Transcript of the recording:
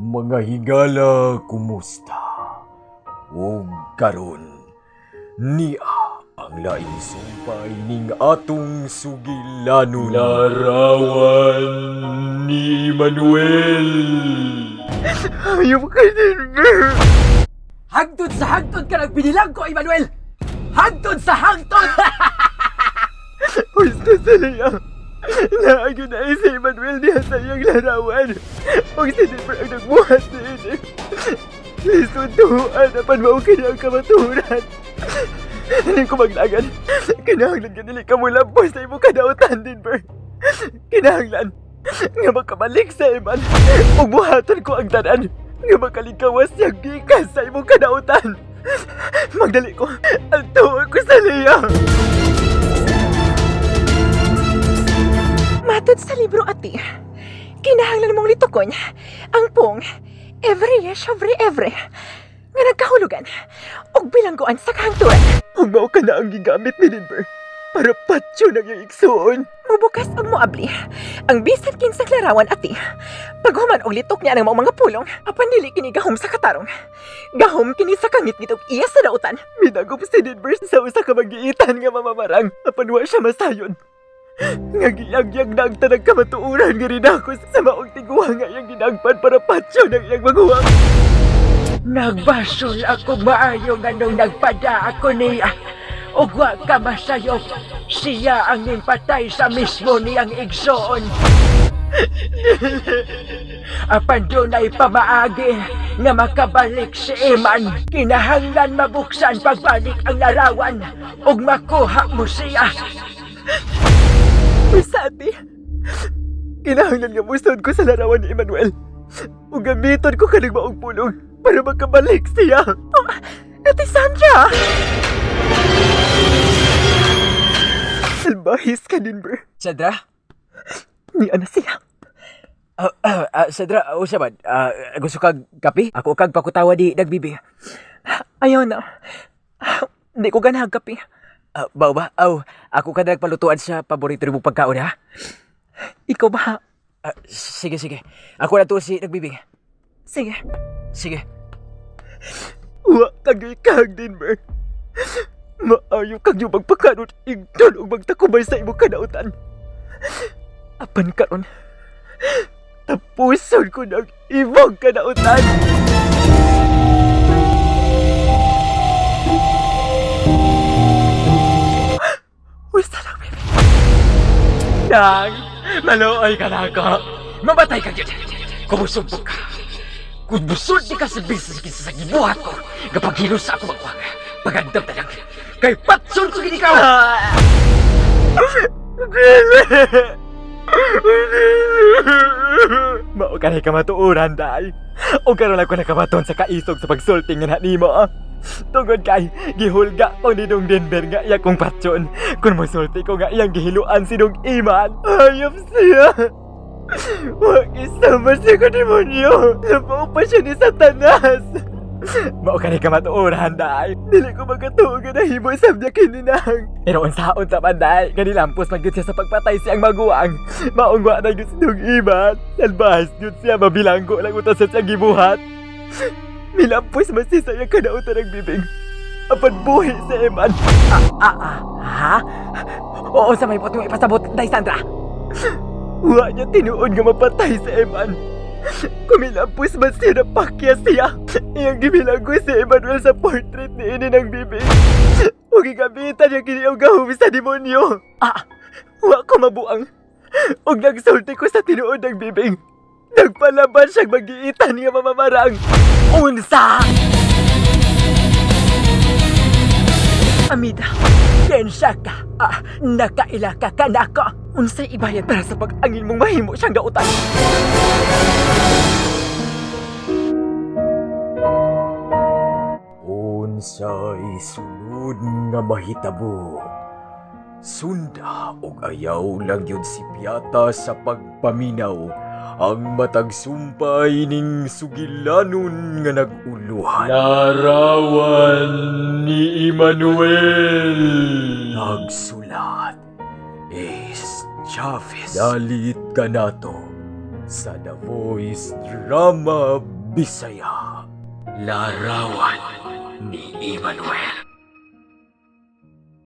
Mga higala, kumusta? Ug karon niya ang laing sumpay ning atong sugilanon. Larawan ni Manuel. Ayaw ka, Denver! Hangtod sa hangtod ka nagbinilang ko, Emmanuel! Hangtod sa hangtod! Gusto sa liya. Naagyo na ay si Emmanuel niya sa iyang larawan. Huwag si Denver ang nagbuhat niini. Lisod tuhuan apan mao kini ang kamatuoran. Hindi ko maglagan. Kinahanglan ka dili ka mulampos sa imong kadautan, Denver. Kinahanglan nga makabalik sa Eman. Ug buhaton ko ang tanan nga makalingkawas siyang gikas sa imong kadautan. Magdali ko. Ang tuo ko sa liya. Matod sa libro ati, kinahanglan mong litukon ang pong every sobre every nga nagkahulugan og bilangguan sa kahangturan. Ang mao ka na ang gigamit ni Denver para patyo ng iyang igsuon. Mubukas og moabli ang bisan kinsang larawan ati. Paghuman og litok niya ang maong mga pulong, apan dili kini gahom sa katarong. Gahom kini sa kangitngit og iya sa dautan. Minagop si Denver sa usa ka magiitan nga mamamarang apan wa siya masayon. Nga giyagyag na ang tanang kamatuoran nga rinakos sa maong tiguha nga iyang ginagpan para patyo ng iyang maguwang. Nagbasol ako maayo nga nung nagpada ako niya. Ug wa ka masayop. Siya ang nimpatay sa mismo niyang igsoon. Apan dunay pamaagi nga makabalik si Eman. Kinahanglan mabuksan pagbalik ang larawan ug makuha mo siya. Basta ati, kinahanglan nga musod ko sa larawan ni Emmanuel. Ug gamiton ko kaning maong pulong para makabalik siya. Oh, Ate Sandra! Salbahis ka, Denver. Sandra? Ni ana siya. Sandra, usa man. Gusto kag kape? Ako kag pakutawa di nagbibi. Ayaw na. Di ko ganahag kape. Bao ba? Aw, ako ka nagpalutuan sa paborito nimo pagkaon ha. Ikaw ba? Sige, sige. Ako na to si nagbibig. Sige. Sige. Wa kag ikag, Denver. Maayo kag yung magpakanot igton ug magtakubay sa imong kanautan. Apan karon, tapuson ko ng imong kanautan. Usa lang, baby. Dang, maluoy ka na ako. Mamatay ka gyud. Kumusumpong ka. Kung busod di ka sa business kinsa sa gibuhat ko, kapag hilos sa ako magwag, pagandam ta lang. Kay patsun ko gini ka! Mao ka na kamatuoran, day. O karon ako nakamaton sa kaisog sa pagsulting nga nimo. Ah. Tungod kay gihulga ko ni Dong Denver nga iya kong patyon. Kung mosulti ko nga iyang gihiluan si Dong Iman. Ayop siya. Wa isama siya ko demonyo. Labaw pa siya ni Satanas. Mao ka ni kamatuoran, day. Dili ko magkatuo nga nahimo sa niya kininang. Pero unsaon sa man, day, nga nilampos man gyud siya sa pagpatay siyang maguwang. Maong wa na gyud si Dong Iman. Salbahas gyud siya, mabilanggo lang utas sa siyang gibuhat. Milampos man siya sa iyang kanautan ng bibing. Apan buhi si Eman. Ah, ha? Oo, sa may pot mo ipasabot, Day Sandra. Wa niya tinuod nga mapatay si Eman. Kumilampos man siya na pakya siya. Iyang gibilanggo si Emmanuel sa portrait ni ini ng bibig. Ug gigamitan niya kini ang gahom sa demonyo. Ah, Wa ko mabuang. Ug nagsulti ko sa tinuod ng bibig. Nagpalaban siyang magiitan nga mamamarang. Unsa! Amida, Kensa ka! Nakaila ka ka nako! Unsay ibayad Para sa pag-angin mong mahimo siyang dautan. Unsay sulod nga mahitabo. Sunda og ayaw lang yun si Piata sa pagpaminaw ang matag sumpay ning sugilanon nga nag-uluhan. Larawan ni Emmanuel. Nagsulat Ace Chavez. Dalit ka nato sa The Voice Drama Bisaya. Larawan ni Emmanuel.